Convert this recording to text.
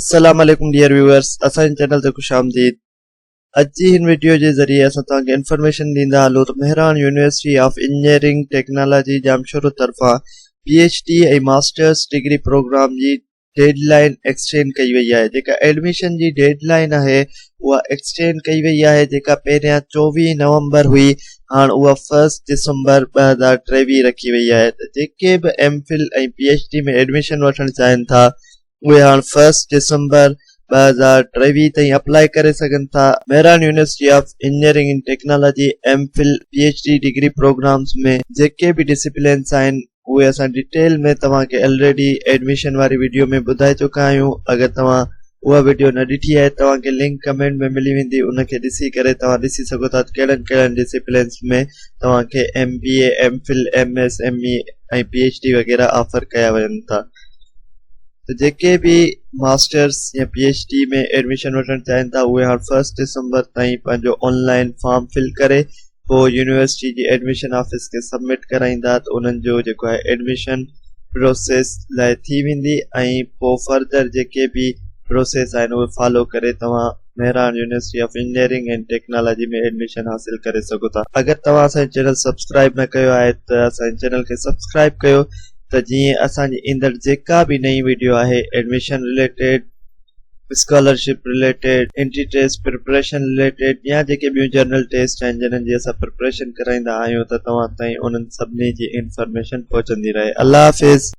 السلام عليڪم dear viewers اسان جي چينل تي خوش آمديد اڄ جي هن وڊيو جي ذريعي اسان توهان کي انفارميشن ڏيندا هلون ته Mehran university of engineering technology Jamshoro طرفان P H D ۽ masters degree programme جي ڊيڊ لائن ايڪسٽينڊ ڪئي وئي آهي جيڪا ايڊميشن جي ڊيڊ لائن آهي اها ايڪسٽينڊ ڪئي وئي آهي جيڪا پهريان 24 نومبر هئي هاڻ اها فرسٽ ڊسمبر 2023 رکي وئي آهي ته جيڪي به M Phil ۽ P H D ۾ admission وٺڻ چاهين ٿا اهي هاڻ فرسٽ ڊسمبر 2023 تائين اپلائي ڪري سگهن ٿا. Mehran university of engineering and technology M Phil P H D degree programmes ۾ جيڪي به ڊسيپلينس آهن اهي اسان ڊيٽيل ۾ توهان کي الريڊي ايڊميشن واري وڊيو ۾ ٻڌائي چڪا آهيون اگر توهان اها وڊيو نه ڏٺي آهي توهان کي لنڪ ڪمينٽ ۾ ملي ويندي ان کي ڏسي ڪري توهان ڏسي سگهو ٿا ته ڪهڙن ڪهڙن ڊسيپلينس ۾ توهان کي M B A M Phil M S M E ۽ P H D وغيره آفر ڪيا وڃن ٿا. ته جيڪي به ماسٽرس يا پي ايڇ ڊي ۾ ايڊميشن وٺڻ چاهين ٿا اهي هاڻ فرسٽ ڊسمبر تائين پنهنجو آن لائن فارم فل ڪري پوء يونيورسٽي جي ايڊميشن آفيس کي سبمٽ ڪرائيندا ته انهن جو جيڪو آهي ايڊميشن پروسيس لاء ٿي ويندي ۽ پوء فردر جيڪي به پروسيس آهن اهي فالو ڪري توهان Mehran university of engineering and technology ۾ admission حاصل ڪري سگهو ٿا. اگر توهان اسان جو چينل سبسڪرائب نه ڪيو آهي ته اسان جي چينل کي سبسڪرائب ڪيو ته جيئن اسان جي ايندڙ جيڪا به نئين وڊيو آهي admission related, scholarship related, entry test preparation related يا جيڪي ٻيون جنرل ٽيسٽ آهن جنھن جي اسان پريپريشن ڪرائيندا آهيون ته توهان تائين انهن سڀني جي انفارميشن پهچندي رهي الله حافظ.